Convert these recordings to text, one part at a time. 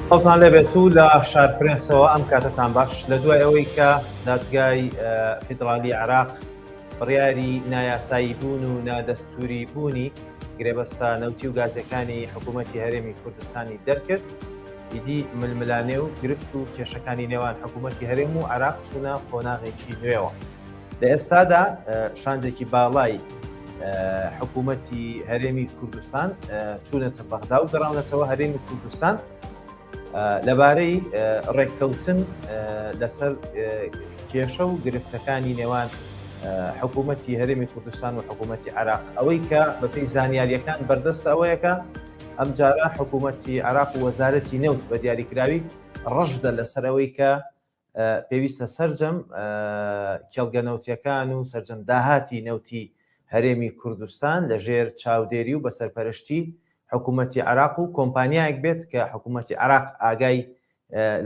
سڵاوتان لێبێت و لە شار پرێسەوە ئەم کاتەتان باش لە دوای ئەوەی کە دادگای فیدرالی عراق بڕیاری نایاسایی بوون و نادەستوری بوونی گرێبەستە نەوتی و گازەکانی حکوومەتی هەرێمی کوردستانی دەرکرد ئیدی ململانێ و گرفت و کێشەکانی نێوان حکوومەتی هەرێم و عراق چوونە قۆناغێکی نوێوە. لە ئێستادا شاندێکی باڵای حکوومەتی هەرێمی کوردستان چوونەتە بەغدا و گەڕاونەتەوە هەرێمی کوردستان لەبارەی ڕێککەوتن لەسەر کێشە و گرفتەکانی نێوان حکوومەتی هەرێمی کوردستان و حکوومەتی عراق ئەوەی کە بەپی زانیاریەکان بەردەستە ئەوەیەکە ئەمجارە حکوومەتی عراق و وەزارەتی نەوت بە دیاریکراوی ڕەشدە لەسەر ئەوەی کە پێویستە سەرجەم کێڵگە نەوتیەکان و سەرجەم داهاتی نەوتی هەرێمی کوردستان لە ژێر چاودێری و بەسەرپەرشتی حکوومەتی عراق و کۆمپانیایەک بێت کە حکوومەتی عراق ئاگای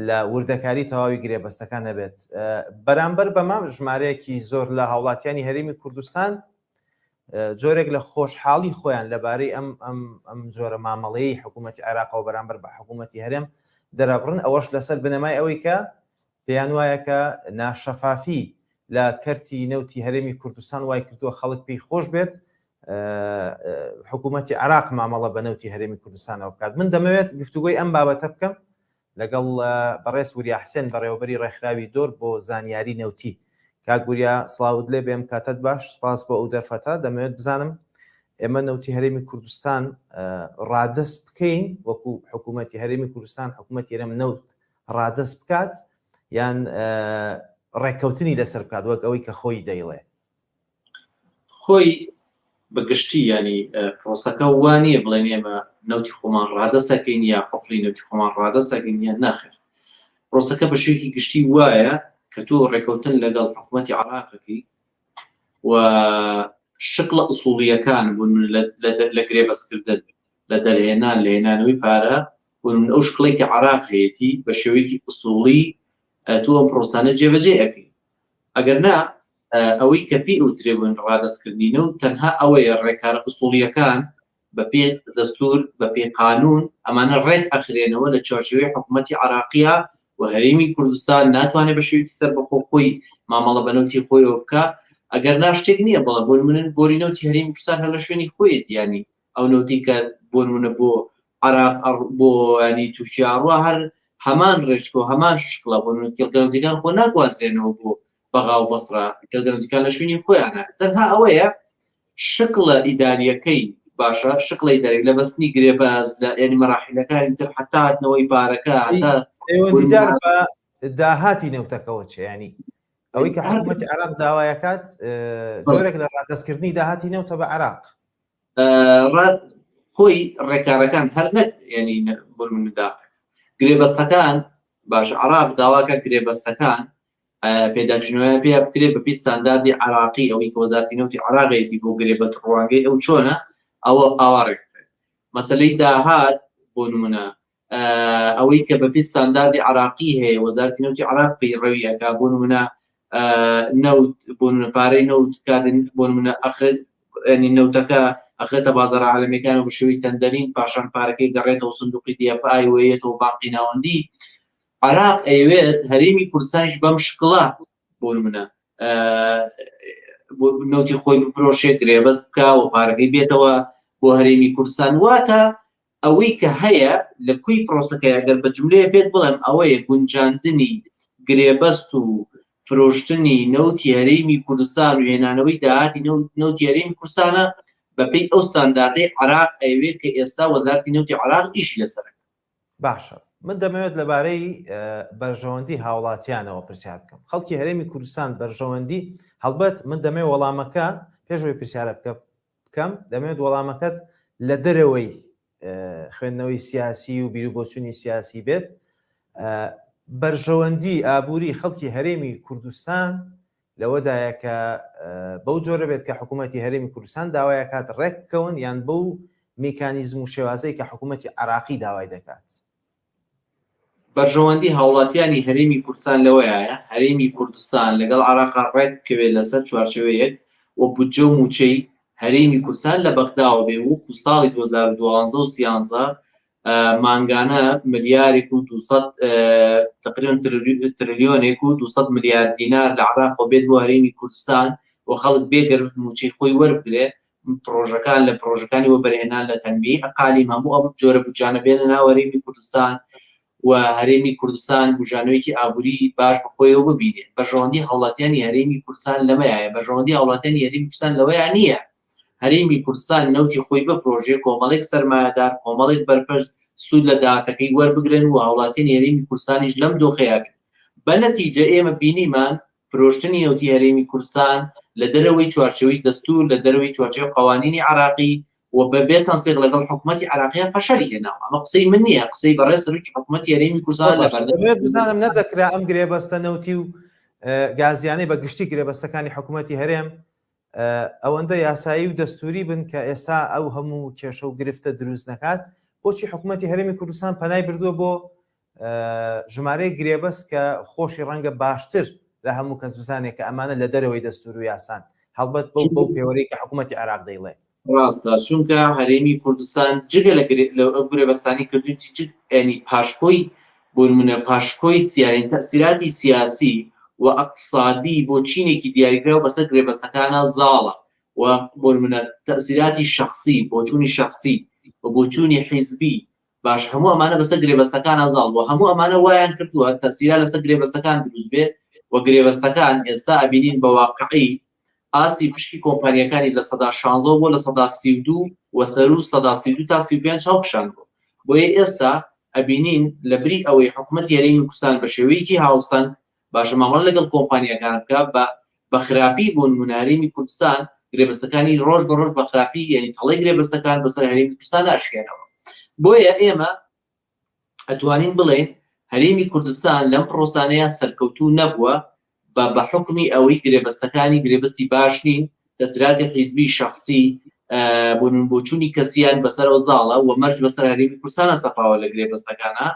لە وردەکاری تەواوی گرێبەستەکان هەبێت. بەرامبەر بەمە ژمارەیەکی زۆر لە هاوڵاتیانی هەرێمی کوردستان جۆرێک لە خۆشحاڵی خۆیان لەبارەی ئەم ئەم ئەم جۆرە مامەڵەیەی حکوومەتی عێراقەوە بەرامبەر بە حکوومەتی هەرێم دەرەبڕن ئەوەش لەسەر بنەمای ئەوەی کە پێیان وایە کە ناشەفافی لە کەرتی نەوتی هەرێمی کوردستان وای کردووە خەڵک پێی خۆش بێت حکوومەتی عراق مامەڵە بە نەوتی هەرێمی کوردستانەوە بکات من دەمەوێت گفتوگۆی ئەم بابەتە بکەم لەگەڵ بەڕێز وریا حسێن بەڕێوەبەری ڕێکخراوی دۆر بۆ زانیاری نەوتی. کاک وریا سڵاوت لێ بێم کاتت باش سپاس بۆ ئەو دەرفەتە دەمەوێت بزانم ئێمە نەوتی هەرێمی کوردستان ڕادەست بکەین وەکو حکوومەتی هەرێمی کوردستان حکوومەتی هەرێم نەوت ڕادەست بکات یان ڕێککەوتنی لەسەر بکات وەک ئەوەی کە خۆی دەیڵێ خۆی بە گشتی ینی پرۆسەکە وا نییە بڵێن ئێمە نەوتی خۆمان ڕادەسەکەین یا قفلی نەوتی خۆمان ڕادەسەکەین یان ناخێر پرۆسەکە بە شێوەیەکی گشتی وایە کە تۆ ڕێکەوتن لەگەڵ حکوومەتی عراقەکەی و شکڵە ئوسوڵیەکان بوون لە گرێبەستکردن لە دەرهێنان لە هێنانەوەی پارە بوون ئەو شکڵێکی عراق هەیەی بە شێوەیەکی ئوسوڵی تۆ ئەم پرۆسانە جێبەجێ ئەەکەی ئەگەر نا ئەوەی کە پێی ئەوترێ بن ڕادەستکردنی نەوت تەنها ئەوەیە ڕێکارە ئوسوڵیەکان بە پێی دەستور بە پێی قانون ئەمانە ڕێک ئەخرێنەوە لە چوارچێوەی حکوومەتی عراقیە و هەرێمی کوردستان ناتوانێت بە شێوەیەکی سەربەخۆ خۆی مامەڵە بە نەوتی خۆیەوە بکە ئەگەر نا شتێک نییە بەڵێ بۆ نمونە بۆری نەوتی هەرێمی کوردستان هەر لە شوێنی خۆیەتی ینی ئەو نەوتی کە بۆ نمونە بۆ عراق بۆ ینی تورکیا ڕوا هەر هەمان ڕێچکۆ هەمان شکڵە بۆ نمونە کێڵگە نەوتیەکان خۆ ناگوازرێنەوە بۆ بەغا و بەسڕە کێڵگە نەوتیەکان لە شوێنی خۆیانە تەنها ئەوەیە شکڵە ئیداریەکەی باشە شکڵە ئیداری لە بەستنی گرێباز لە ینی مەراحیلەکانی تر حتا هاتنەوەی پارەکە هەتا پەیوەندیدار بە داهاتی نەوتەکەوە چێ ینی ئەوەی کە حکوومەتی عراق داوایەکات جۆرێک لە ڕادەستکردنی داهاتی نەوتە بە عراق خۆی ڕێکارەکان هەر نەک ینی بۆ نمونە گرێبەستەکان باش عراق داواکە گرێبەستەکان پێداچوونەوەیان پێ بکرێت بەپێی ستانداردی عراقی ئەوەی کە وەزارەتی نەوتی عراقێتی بۆ گرێبەست ڕوانگەی ئەو چۆنە ئەوە ئاوا ڕێک مەسلەی داهات بۆ نمونە ئەوەی کە بەپێی ستانداردی عراقی هەیە وەزارەتی نەوتی عراق پەیڕەوی ئەکا بۆ نمونە نەوت بۆ نمونە پارەی نەوت کاتن بۆ نمونە ئەخرێت ینی نەوتەکە ئەخرێتە بازاڕە عالەمیەکان و بە شێوەی تەندەرین پاشان پارەکەی گەڕێتەوە سندوقی DFI وەیەتەوە بانقی ناوەندی عراق ئەیەوێت هەرێمی کوردستانیش بەم شکڵە بۆ نمونە نەوتی خۆی بفرۆشێ گرێبەست بکە و پارەکەی بێتەوە بۆ هەرێمی کوردستان واتە ئەوەی کە هەیە لە کوی پرۆسەکەی ئەگەر بە جملەیە پێت بڵێم ئەوەیە گونجاندنی گرێبەست و فرۆشتنی نەوتی هەرێمی کوردستان و هێنانەوەی داهاتی نەوتی هەرێمی کوردستانە بەپێی ئەو ستانداردەی عراق ئەیەوێت کە ئێستا وەزارەتی نەوتی عراق ئیشی لەسەر باشە من دەمەوێت لەبارەی بەرژەوەندی هاوڵاتیانەوە پرسیار بکەم خەڵکی هەرێمی کوردستان بەرژەوەندی هەڵبەت من دەمەوێت وەڵامەکە پێشەوەی پرسیارە بکە بکەم دەمەوێت وەڵامەکەت لە دەرەوەی خوێندنەوەی سیاسی و بیروبۆچوونی سیاسی بێت بەرژەوەندی ئابووری خەڵکی هەرێمی کوردستان لەوەدایە کە بەو جۆرە بێت کە حکوومەتی هەرێمی کوردستان داوای کات ڕێک بکەون یان بەو میکانیزم و شێوازەی کە حکوومەتی عراقی داوای دەکات. بەرژەوەندی هاوڵاتیانی هەرێمی کوردستان لەوەیایە هەرێمی کوردستان لەگەڵ عێراقا ڕێک بکەوێت لەسەر چوارچێوەیەک و بودجە و مووچەی هەرێمی کوردستان لە بەغداوە بێ وەکو ساڵی 2012 و 13. مانگانە ملیارێک و 200 تقریبا ترلیۆنێک و 200 ملیار دینار لە عراقەوە بێت بۆ هەرێمی کوردستان و خەڵک بێگەر موچەی خۆی وەربگرێ پرۆژەکان لە پرۆژەکانی وەبەرهێنان لە تەنبیهی ئەقالیم هەموو ئەم جۆرە بودجانە بێنە ناو هەرێمی کوردستان و هەرێمی کوردستان بوژانەوەیەکی ئابووری باش بەخۆیەوە ببینێ. بەرژەوەندی هاوڵاتیانی هەرێمی کوردستان لەمەیایە، بەرژەوەندی هاوڵاتیانی هەرێمی کوردستان لەوەیا نییە هەرێمی کوردستان نەوتی خۆی بفرۆشێ، کۆمەڵێک سەرمایەدار، کۆمەڵێک بەرپرس سوود لە داهاتەکەی وەربگرن و هاوڵاتیانی هەرێمی کوردستانیش لەم دۆخەیا بن. بە نەتیجە ئێمە بینیمان فرۆشتنی نەوتی هەرێمی کوردستان لە دەرەوەی چوارچێوەی دەستوور، لە دەرەوەی چوارچێوەی قەوانینی عێراقی و بە بێ تەنسیق لەگەڵ حکومەتی عێراقیە فەشەلی هێناوە. ئەمە قسەی من نییە، قسەی بەڕێز سەرۆکی حکومەتی هەرێمی کوردستان لە بەردەم. دەمەوێت بزانم نەدەکرا ئەم گرێبەستە نەوتی و گازیانەی بە گشتی گرێبەستەکانی حکومەتی هەرێم ئەوەندە یاسایی و دەستوری بن کە ئێستا ئەو هەموو کێشە و گرفتە دروست نەکات، بۆچی حکومەتی هەرێمی کوردستان پەنای بردووە بۆ ژمارەیەک گرێبەست کە خۆشی ڕەنگە باشتر لە هەموو کەس بزانێت کە ئەمانە لە دەرەوەی دەستور و یاسان، هەڵبەت بەو بەو پێوەرەی کە حکوومەتی عێراق دەیڵێ. ڕاستە، چونکە هەرێمی کوردستان جگە لە ئەو گرێبەستانی کردوویەتی جگ یانی پاشکۆی بۆ نموونە پاشکۆی سیانی تەئسیراتی سیاسی و ئەقتسادی بۆ چینێکی دیاریکراو بەسەر گرێبەستەکانا زاڵە و بۆ نموونە تەئسیراتی شەخسی بۆچوونی شەخسی و بۆچوونی حیزبی باش هەموو ئەمانە بەسەر گرێبەستەکانا زاڵ بووە هەموو ئەمانە وایان کردووە تەسیرا لەسەر گرێبەستەکان دروست بێ و گرێبەستەکان ئێستا ئەبینین بە واقعی ئاستی پشکی کۆمپانیەکانی 16% بۆ 32% و سەرو 32% تا 35 هەڵکشان بوو بۆیە ئێستا ئەبینین لە بری ئەوەی حکوومەت هەرێمی کوردستان بە شێوەیەکی هاوسەنگ باشە مامەڵە لەگەڵ کۆمپانیاکان بکە بە بە خراپی بۆ نمونە هەرێمی کوردستان گرێبەستەکانی ڕۆژ بە ڕۆژ بە خراپی یعنی تەڵەی گرێبەستەکان بەسەر هەرێمی کوردستان ناشکێنەوە بۆیە ئێمە ئەتوانین بڵێین هەرێمی کوردستان لەم پرۆسانەیە سەرکەوتوو نەبووە بە بە حکمی ئەوەی گرێبەستەکانی گرێبەستی باش نین تەسراتی حیزبی شخصی بۆ بۆچوونی کەسیان بەسەرەوە زاڵە و مەرج بەسەر هەرێمی کوردستانە سەپاوە لە گرێبەستەکانە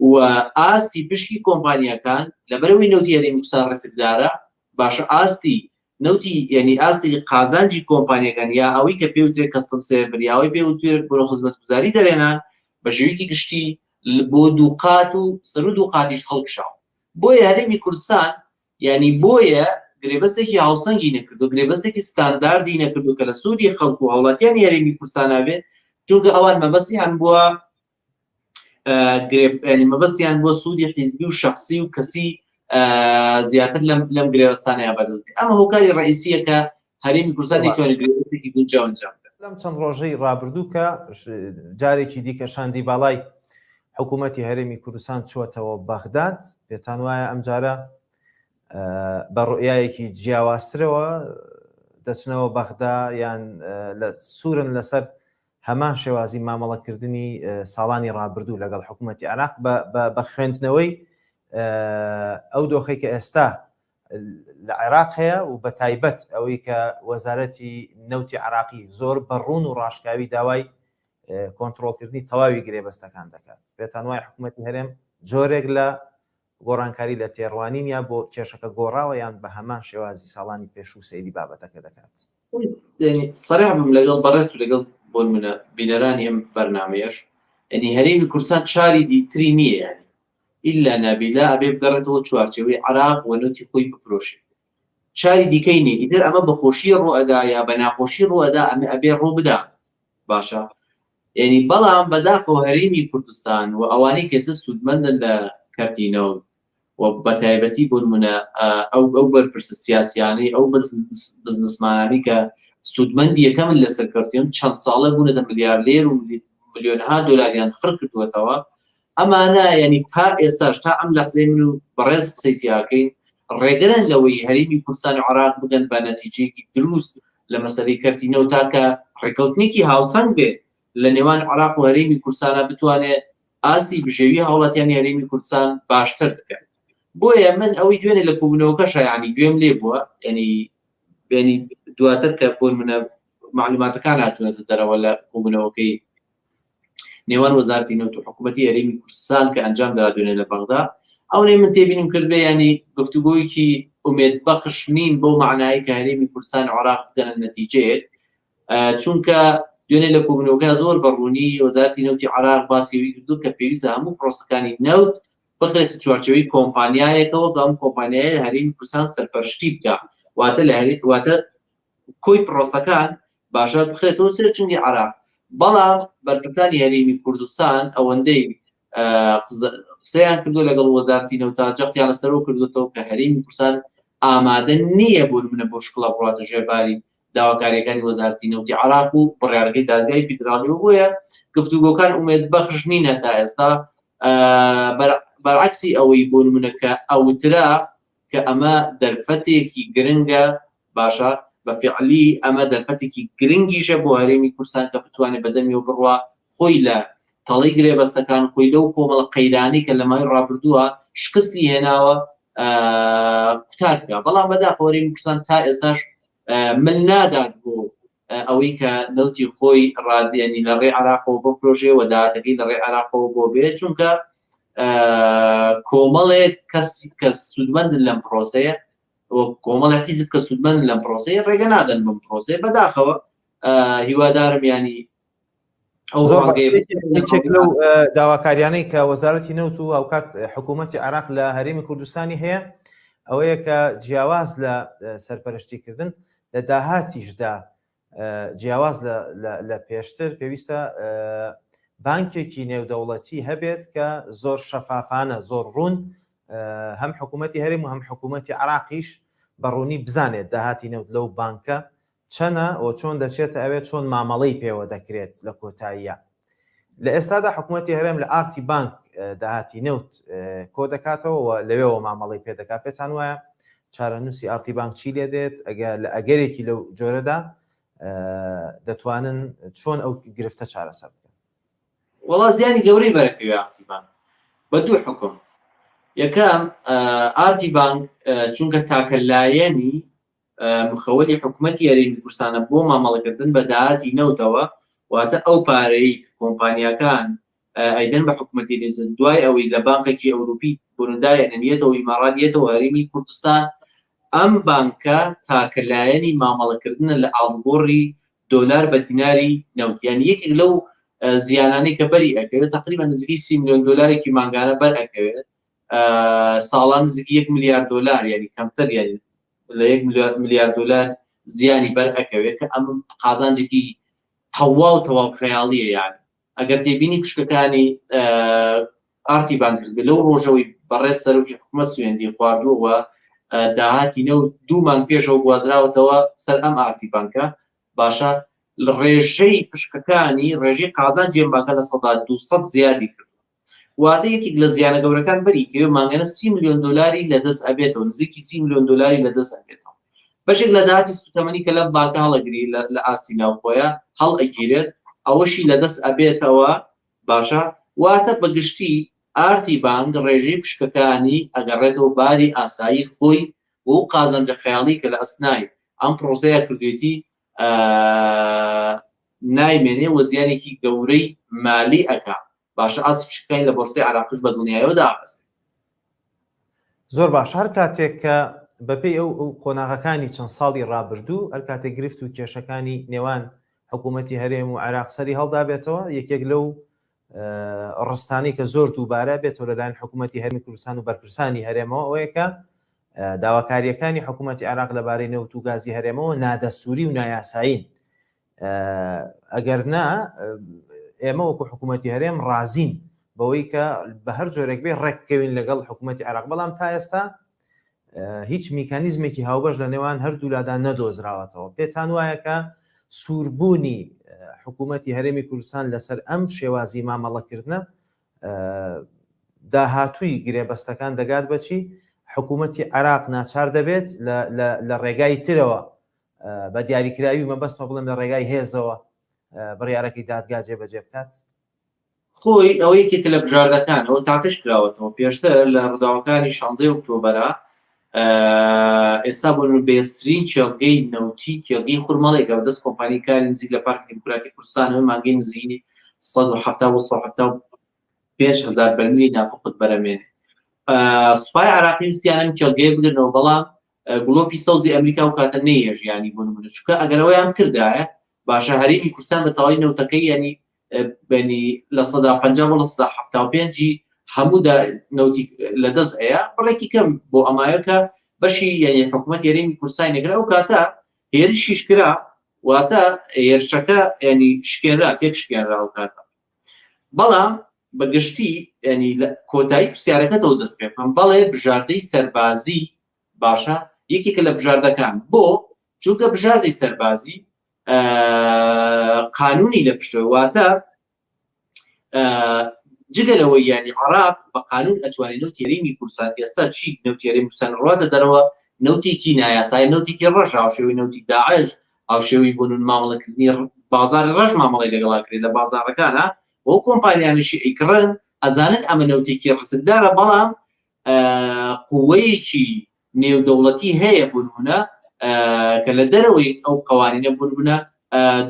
و ئاستی پشکی کۆمپانیاکان لەبەرەوەی نەوتی هەرێمی کوردستان ڕیسکدارە باشە ئاستی نەوتی یعنی ئاستی قازانجی کۆمپانیەکان یا ئەوەی کە پێوترێت custom server یا ئەوەی پێوترێت بۆ خزمەتگوزاری دەرێنان بە شێوەیەکی گشتی بۆ دووقات و سەرو دووقاتیش هەڵکشاوە بۆیە هەرێمی کوردستان یعنی بۆیە گرێبەستێکی هاوسەنگی نەکردو گرێبەستێکی ستانداردی نەکردو کە لە سوودی خەڵک و هاوڵاتیانی هەرێمی کوردستان بێت چونکە ئەوان مەبەستیان بووە ینی مەبەستیان بۆ سوودی حیزبی و شخصی و کەسی زیاتر لەم لەم گرێبەستانەیە بەدەست بێت ئەمە هۆکاری ڕئیسیە کە هەرێمی کوردستان نەیتوانی گرێبەستێکی گونجاو ئەنجام بدات. لەم چەند ڕۆژەی ڕابردوو کە جارێکی دیکە شاندی باڵای حکوومەتی هەرێمی کوردستان چووەتەوە بەغداد، پێتان وایە ئەمجارە بە ڕوئیایەکی جیاوازترەوە دەچنەوە بەغدا یان لە سوورن لەسەر هەمان شێوازی مامەڵەکردنی ساڵانی ڕابردوو لەگەڵ حکوومەتی عێراق بە خوێندنەوەی ئەو دۆخەی کە ئێستا لە عێراق هەیە و بە تایبەت ئەوەی کە وەزارەتی نەوتی عراقی زۆر بە ڕوون و ڕاشکاوی داوای کۆنتترۆلکردنی تەواوی گرێبەستەکان دەکات پێتان وای حکوومەتی هەرێم جۆرێک لە گۆڕانکاری لە تێڕوانین یا بۆ کێشەکە گۆڕاوە یان بە هەمان شێوازی ساڵانی پێشوو سەیری بابەتەکە دەکات؟ سەرح بم لەگەڵ بەڕێز و لەگەڵ بۆ نمونە بینەرانی ئەم بەرنامەیەش یعنی هەرێمی کوردستان چاری دیتری نییە یعنی ئیلا نابیلا ئەبێ بگەڕێتەوە چوارچێوەی عراق و نەوتی خۆی بفرۆشێ چاری دیکەی نییە ئیتر ئەمە بەخۆشی ڕوئەدا یا بە ناخۆشی ڕوئەدا ئەمە ئەبێ ڕوو بدا باشە یعنی بەڵام بەداخەوە هەرێمی کوردستان و ئەوانەی کە ئێستا سوودمەندن لە کەرتی نەوت و بەتایبەتی بۆ نمونە ئەو ئەو بەرپرسە سیاسیانەی ئەو بزنسمانانی کە سوودمەندی یەکەمن لەسەر کەرتیم چەند ساڵە بوونەتە ملیارلێر و ملیۆنها دۆلاریان خڕ کردووەتەوە ئەمانە یعنی تا ئێستاش تا ئەم لەحزەی من و بەڕێز قسەی تیاکەین ڕێگرن لەوەی هەرێمی کوردستان و عراق بگەن بە نەتیجەیەکی دروست لە مەسەلەی کەرتی نەوت تا کە ڕێکەوتنێکی هاوسەنگ بێ لە نێوان عراق و هەرێمی کوردستانە بتوانێت ئاستی بژێوی هاوڵاتیانی هەرێمی کوردستان باشتر بکەن بۆیە من ئەوەی دوێنێ لە کۆبوونەوەکەشە یعنی گوێم لێ بووە ینی بێنی دواتر کە بۆ منە معلوماتەکان هاتوونەتە دەرەوە لە کۆبوونەوەکەی نێوان وەزارتی نەوت و حکوومەتی هەرێمی کوردستان کە ئەنجام درا دوێنێ لە بەغدا ئەوەی من تێبینیم کرد بێ ینی گفتوگۆیەکی ئومێد بەخش نین بەو معنایی کە هەرێمی کوردستان و عراق بگەنە نەتیجەیەک چونکە. دوێنێ لە کۆبوونەوەکە زۆر بە ڕوونی وەزارەتی نەوتی عراق باسی ئەوەی کردو کە پێویستە هەموو پرۆسەکانی نەوت بخرێتە چوارچێوەی کۆمپانیایەکەوە کە ئەم کۆمپانیایە هەرێمی کوردستان سەرپەرشتی بکا واتە لە هەرێ واتە کۆی پرۆسەکان باشە بخرێتەوە سەر چنگی عراق بەڵام بەرپرسانی هەرێمی کوردستان ئەوەندەی قسەیان کردو لەگەڵ وەزارتی نەوتا جەختیان لەسەرەوە کردوێتەوە کە هەرێمی کوردستان ئامادە نییە بۆ منە بۆ شکڵە بڕاتە ژێرباری داواکاریەکانی وەزارەتی نەوتی عراق و بڕیارەکەی دادگای فیدراڵی و بۆیە گفتوگۆکان ئومێد بەخش نینە تا ئێستا بەرعکسی ئەوەی بۆ نمونە کە ئەوترا کە ئەمە دەرفەتێکی گرنگە باشە بە فعلی ئەمە دەرفەتێکی گرنگیشە بۆ هەرێمی کوردستان کە بتوانێت بەدەمیەوە بڕوا خۆی لە تەڵی گرێبەستەکان خۆی لەو کۆمەڵە قەیرانی کە لە ماوەی ڕابردووە شکستی هێناوە قوتار بکە بەڵام بەداخەوە هەرێمی کوردستان تا ئێستاش مل نادات بۆ ئەوەی کە نەوتی خۆی ڕادێنی لە ڕێ عراقەوە بفرۆشێ و داهاتەکەی لە ڕێ عراقەوە بۆ بێت چونکە کۆمەڵێک کەس کە سوودمەندن لەم پرۆسەیە و کۆمەڵێک حیزب کە سوودمەندن لەم پرۆسەیە ڕێگە نادەن بەم پرۆسەیە بەداخەوە هیوادارم ینی یەکێک لەو داواکاریانەی کە وەزارەتی نەوت و هاوکات حکوومەتی عراق لە هەرێمی کوردستانی هەیە ئەوەیە کە جیاواز لە سەرپەرشتیکردن لە داهاتیشدا جیاواز لە پێشتر پێویستە بانکێکی نێودەوڵەتی هەبێت کە زۆر شەفافانە زۆر ڕوون هەم حکوومەتی هەرێم و هەم حکوومەتی عراقیش بە ڕوونی بزانێت داهاتی نەوت لەو بانکە چەنە و چۆن دەچێتە ئەوێ چۆن مامەڵەی پێوە دەکرێت لە کۆتاییا. لە ئێستادا حکومەتی هەرێم لە ئارتی بانک داهاتی نەوت کۆ دەکاتەوە و لەوێوە مامەڵەی پێ دەکات پێتان وایە چارەنووسی ئارتی بانک چی لێ دێت ئەگە لە ئەگەرێکی لەو جۆرەدا دەتوانن چۆن ئەو گرفتە چارەسەر بکەن؟ وەڵا زیانی گەورەی بەرەکەوێ ئارتی بانک بە دوو حکم یەکەم ئارتی بانک چونکە تاکە لایەنی مخەولی حکومەتی هەرێمی کوردستانە بۆ مامەڵەکردن بە داهاتی نەوتەوە، واتە ئەو پارەی کە کۆمپانیاکان ئەیدەن بە حکومەتی هەرێم دوای ئەوەی لە بانقێکی ئەوروپی بۆنودایەنن یەتەوە ئیمارات یەتەوە هەرێمی کوردستان، ئەم بانکە تاکە لایەنی مامەڵەکردنە لە ئاڵوگۆڕی دۆلار بە دیناری نەوت، یانی یەکێک لەو زیانانەی کە بەری ئەکەوێت تەقریبا نزیکەی 30 ملیۆن دۆلارێکی مانگانە بەر ئەکەوێت ساڵان نزیک یەک ملیار دۆلار یعنی کەمتر یعنی لە یەک ملیار دۆلار زیانی بەر ئەکەوێت کە ئەم قازانجێکی تەواو تەواو خەیاڵیە یعنی ئەگەر تێبینی پشکەکانی ئارتی بانک کردبێت لەو ڕۆژەوەی بەڕێز سەرۆکی حکومەت سوێندی خواردووە و داهاتی نەوت دوو مانگ پێشەوە گوازراوەتەوە سەر ئەم ئارتی بانکە باشە ڕێژەی پشکەکانی ڕێژەی قازانجی ئەم بانکە لە سەدا 200 زیادی کرد واتە یەکێک لە زیانە گەورەکان بەری کەوێ مانگانە 30 ملیۆن دۆلاری لەدەست ئەبێتەوە نزیکی 30 ملیۆن دۆلاری لەدەست ئەبێتەوە بەشێک لە داهاتی سوتەمەنی کە لەم بانکە هەڵەگری لە ئاستی ناوخۆیە هەڵ ئەگیرێت ئەوەشی لەدەست ئەبێتەوە باشە واتە بەگشتی ئارتی بانک ڕێژەی پشکەکانی ئەگەڕێتەوە باری ئاسایی خۆی و قازانجە خەیاڵی کە لە ئەسنای ئەم پرۆسەیە کردوێتی نایمێنێ و زیانێکی گەورەی مالی ئەکا باشە ئاستی پشکەکانی لە بۆرسەی عراقیش بە دڵنیایەوە دابەزێت. زۆر باش هەر کاتێک کە بەپێی ئەو ئەو قۆناغەکانی چەند ساڵی ڕابردوو هەر کاتێک گرفت و کێشەکانی نێوان حکوومەتی هەرێم و عێراق سەری هەڵدابێتەوە یەکێک لەو ڕستانەی کە زۆر دووبارە بێتەوە لەلایەن حکوومەتی هەرمی کوردستان و بەرپرسانی هەرێمەوە ئەوەیە کە داواکارییەکانی حکوومەتی عێراق لەبارەی نەوت و گازی هەرێمەوە نادەستوری و نایاسایین ئەگەر نا ئێمە وەکو حکوومەتی هەرێم ڕازین بەوەی کە بە هەر جۆرێک بێ ڕێککەوین لەگەڵ حکوومەتی عێراق بەڵام تا ئێستا هیچ میکانیزمێکی هاوبەش لە نێوان هەردوولادا نەدۆزراوەتەوە پێتان وایە کە سووربوونی حکوومەتی هەرێمی کوردستان لەسەر ئەم شێوازی مامەڵەکردنە داهاتووی گرێبەستەکان دەگات بەچی حکوومەتی عێراق ناچار دەبێت لە ڕێگای ترەوە بە دیاریکراوی مەبەستمە بڵێم لە ڕێگای هێزەوە بڕیارەکەی دادگا جێبەجێ بکات؟ خۆی ئەوە یەکێکە لە بژاردەکان ئەوە تاقیش کراوەتەوە پێشتر لە ڕووداوەکانی شانزەی ئۆکتۆبەرە ئێستا بۆ بێسترین کێڵگەی نەوتی کێڵگەی خورمەڵێکە بەدەست کۆمپانی کاری نزیک لە پارتی دیموکراتی کوردستانەوە مانگەی نزیک 170 بۆ 175 هەزار بەرمیلی ناپخت بەرەمێنێ سوپای عراقی ویستیان ئەم کێڵگەیە بگرنەوە بەڵام گڵۆپی سەوزی ئەمریکا و کاتە نەیهێشت ینی بۆ نمونە چونکە ئەگەر ئەوەیان کردایە. باشە هەرێمی کوردستان بە تەواوی نەوتەکەی ینی بەنی 50% بۆ 75% هەموو نەوتی لە دەست ئەیە بڕێکی کەم بۆ ئەمایە کە بەشی یعنی حکوومەت هەرێمی کوردستان نەکرا ئەو کاتە هێرشیش کرا واتە هێرشەکە ینی شکێنرا تێک شکێنرا ئەو کاتە بەڵام بە گشتی ینی لە کۆتایی پرسیارەکەتەوە دەست پێ بکەم بەڵێ بژاردەی سەربازی باشە یەکێکە لە بژاردەکان بۆ چونکە بژاردەی سەربازی قانونی لە پشتەوە واتە جگە لەوەی یانی عراق بە قانون ئەتوانێت نەوتی هەرێمی کوردستان ئێستا چی نەوتی هەرێمی کوردستان ڕواتە دەرەوە نەوتێکی نایاسایی نەوتێکی ڕەش هاوشێوەی نەوتی داعش هاوشێوەی بوون مامەڵەکردنی بازاری ڕەش مامەڵی لەگەڵا کرێت لە بازاڕەکانە بۆ کۆمپانیانشی ئەیکڕن ئەزانن ئەمە نەوتێکی ڕسکدارە بەڵام قوەیەکی نێودەوڵەتی هەیە بۆ نمونە کە لە دەرەوەی ئەو قوانینە بۆ نمونە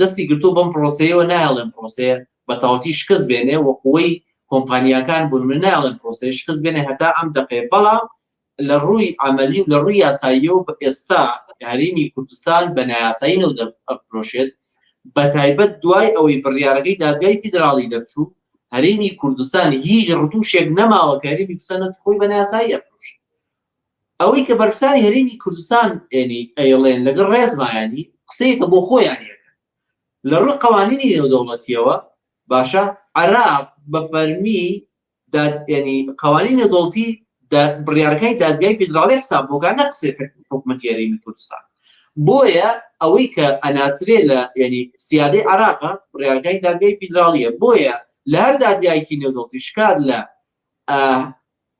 دەستی گرتو بەم پرۆسەیەوە نایڵێن پرۆسەیە بە تەواوەتی شکست بێنێ و قوەی کۆمپانیاکان بۆ نمونە نایڵێن پرۆسەیە شکست بێنێ هەتا ئەم دەقەیە بەڵام لە ڕووی عملی و لە ڕووی یاساییەوە بە ئێستا هەرێمی کوردستان بە نایاسایی نەوت ئەفرۆشێت بە تایبەت دوای ئەوەی بڕیارەکەی دادگای فیدراڵی دەرچوو هەرێمی کوردستان هیچ ڕتوشێک نەماوە کە هەرێمی کوردستان نەوتی خۆی بە نایاسایی ئەفرۆشێت ئەوەی کە بەرپرسانی هەرێمی کوردستان ێنی ئەیڵێن لەگەڵ ڕێزمایانی قسەیەکە بۆ خۆیان یەکەن لە ڕووی قوانینی نێودەوڵەتیەوە باشە عراق بە فەرمی ینی قوانین نێودەوڵەتی بڕیارەکانی دادگای فیدراڵی حساب بۆکە نە قسەی حکوومەتی هەرێمی کوردستان بۆیە ئەوەی کە ئەناسرێ لە ینی سیادەی عراقە بڕیارەکانی دادگای فیدراڵیە بۆیە لە هەر دادگایەکی نێودەوڵەتی شکات لە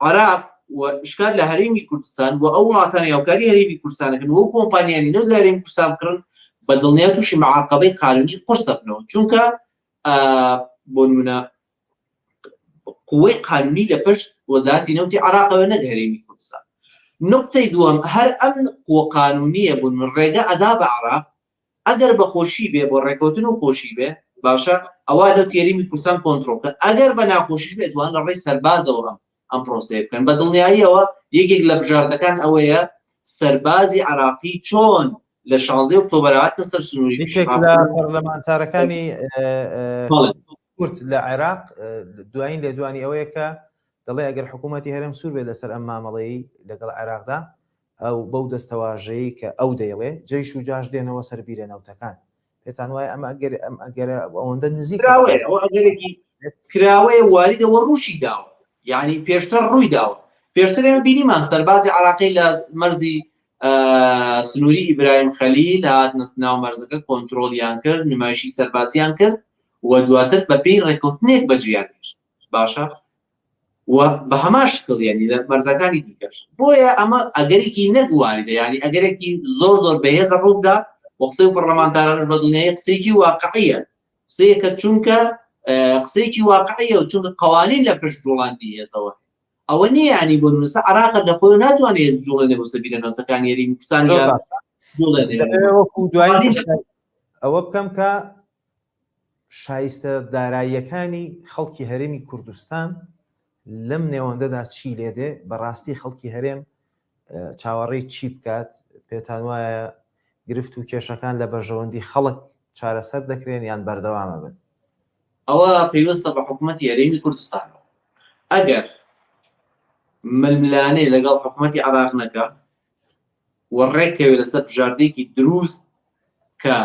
عێراق و شکات لە هەرێمی کوردستان و ئەو وڵاتانی هاوکاری هەرێمی کوردستانەکەن و کۆمپانیانی نەوت لە هەرێمی کوردستان بکڕن بە دڵنیا تووشی معاقبەی قانونی قورسە بنەوە چونکە بۆ نمونە قوەی قانونی لە پشت وەزارەتی نەوتی عراقەوە نەک هەرێمی کوردستان نقطەی دووەم هەر ئەم قوە قانونیە بوون ڕێگە ئەدا بە عراق ئەگەر بە خۆشی بێ بۆ ڕێکەوتن و خۆشی بێ باشە ئەوا لەو تێریمی کوردستان کۆنترۆڵ کە ئەگەر بە ناخۆشیش بێت توان لە ڕێی سەربازەوە ئەم ئەم پرۆسەیە بکەن بە دڵنیاییەوە یەکێک لە بژاردەکان ئەوەیە سەربازی عراقی چۆن لە 16 ئۆکتۆبەر هاتنە سەر سنووری یەکێک لە پەرلەمانتارەکانی کورد لە عێراق دوایین لێدوانی ئەوەیە کە دەڵێ ئەگەر حکوومەتی هەرێم سوور بێت لەسەر ئەم مامەڵەی لەگەڵ عێراقدا ئەو بەو دەستەواژەی کە ئەو دەیڵێ، جەیش و جاش دێنەوە سەر بیرە نەوتەکان. پێتان وایە ئەمە ئەگەر ئەم ئەگەرە ئەوەندە نزیکە کراوەیە، ئەوە ئەگەرێکی کراوەیە واریدە وە ڕووشی داوە، یعنی پێشتر ڕووی داوە. پێشتر ئێمە بینیمان سەربازی عراقی لە مەرزی سنووری ئیبراهیم خەلیل هاتنە ناو مەرزەکە کۆنترۆڵیان کرد، نمایشی سەربازیان کرد و دواتر بەپێی ڕێککەوتنێک بەجێیان هێشت. باشە و بە هەمان شکڵ یعنی لە مەرزەکانی دیکەش بۆیە ئەمە ئەگەرێکی نەگواریدە یعنی ئەگەرێکی زۆر زۆر بەهێزە ڕووبدا و قسەی و پەرلەمانتارانش بە دڵنیایی قسەیەکی واقعیە قسەیەکە چونکە قسەیەکی واقعیە و چونکە قوانین لە پشت جوڵاندنی هێزەوە ئەوە نییە ینی بۆ نمونە عراق لە خۆی ناتوانێت هێز بجوڵێنێ بۆ سەر بیرە نەوتەکانی هەرێمی کوردستان وەکو دوایین ئەوە بکەم کە شایستە داراییەکانی خەڵکی هەرێمی کوردستان لەم نێوەندەدا چی لێدێ؟ بەڕاستی خەڵکی هەرێم چاوەڕێی چی بکات؟ پێتان وایە گرفت و کێشەکان لە بەرژەوەندی خەڵک چارەسەر دەکرێن یان بەردەوامە بن؟ ئەوە پەیوەستە بە حکوومەتی هەرێمی کوردستانەوە. ئەگەر ململانێ لەگەڵ حکوومەتی عێراق نەکا و ڕێککەوێ لەسەر بژاردەیەکی دروست کە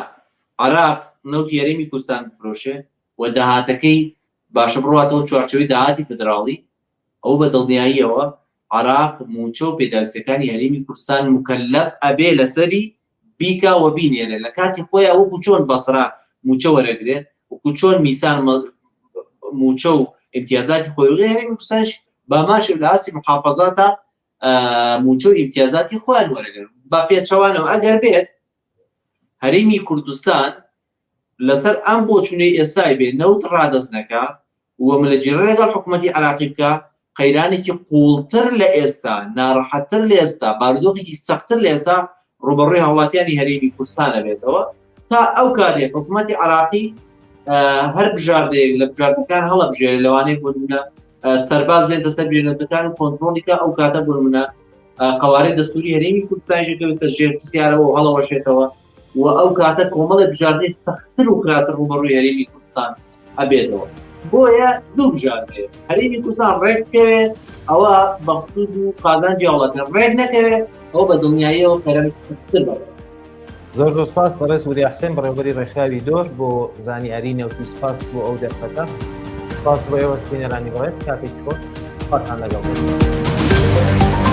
عێراق نەوتی هەرێمی کوردستان بفرۆشێ و داهاتەکەی باشە بڕواتەوە چوارچێوەی داهاتی فدراڵی، ئەوە بە دڵنیاییەوە عێراق مووچە و پێداویستیەکانی هەرێمی کوردستان موکەلەف ئەبێ لەسەری بیکا و بینێرێ لە کاتی خۆیا وەکو چۆن بەسرا مووچە وەرەگرێ وەکو چۆن میسان مووچە و ئیمتیازاتی خۆی وەرگرێ هەرێمی کوردستانیش باماشێ لە ئاستی محافەزاتا مووچە و ئیمتیازاتی خۆیان وەرەگرن بە پێچەوانەوە ئەگەر بێت هەرێمی کوردستان لەسەر ئەم بۆچوونەی ئێستای بێ نەوت ڕادەست نەکا و ملەجیڕێ لەگەڵ حکوومەتی عراقی بکە قەیرانێکی قوڵتر لە ئێستا ناڕەحەتتر لە ئێستا بارودۆخێکی سەختتر لە ئێستا ڕوبەڕووی هاوڵاتیانی هەرێمی کوردستان ئەبێتەوە تا ئەو کاتێک حکوومەتی عراقی هەر بژاردەیەک لە بژاردەکان هەڵەبژێرێ لەوانەیە بۆ نمونە سەرباز بێتە سەر بیرنەتەکان و کۆنترۆڵی کە ئەو کاتە بۆ نمونە قوارەی دەستوری هەرێمی کوردستانیش دەکەوێتە ژێر پرسیارەوە و هەڵەوەشێتەوە. و ئەو کاتە کۆمەڵی بژاردەی سەختتر و خراپتر ڕووبەڕووی هەرێمی کوردستان ئەبێتەوە بۆیە دوو بژاردەیە هەرێمی کوردستان ڕێک بکەوێت ئەوە بەخسوود و قازانجی هاوڵاتیان ڕێک نەکەوێت ئەو بە دڵنیاییەوە قەیرانی سەختتر بەڕێوە زۆر زۆر سپاس بەڕێز وریا حسێن بەڕێوەبەری ڕێکخراوی دۆر بۆ زانیاری نەوتی سپاس بۆ ئەو دەرفەتە سپاس بۆ ئێوە بینەرانی بەڕێز کاتێکی خۆش خواتان لەگەڵ بێت.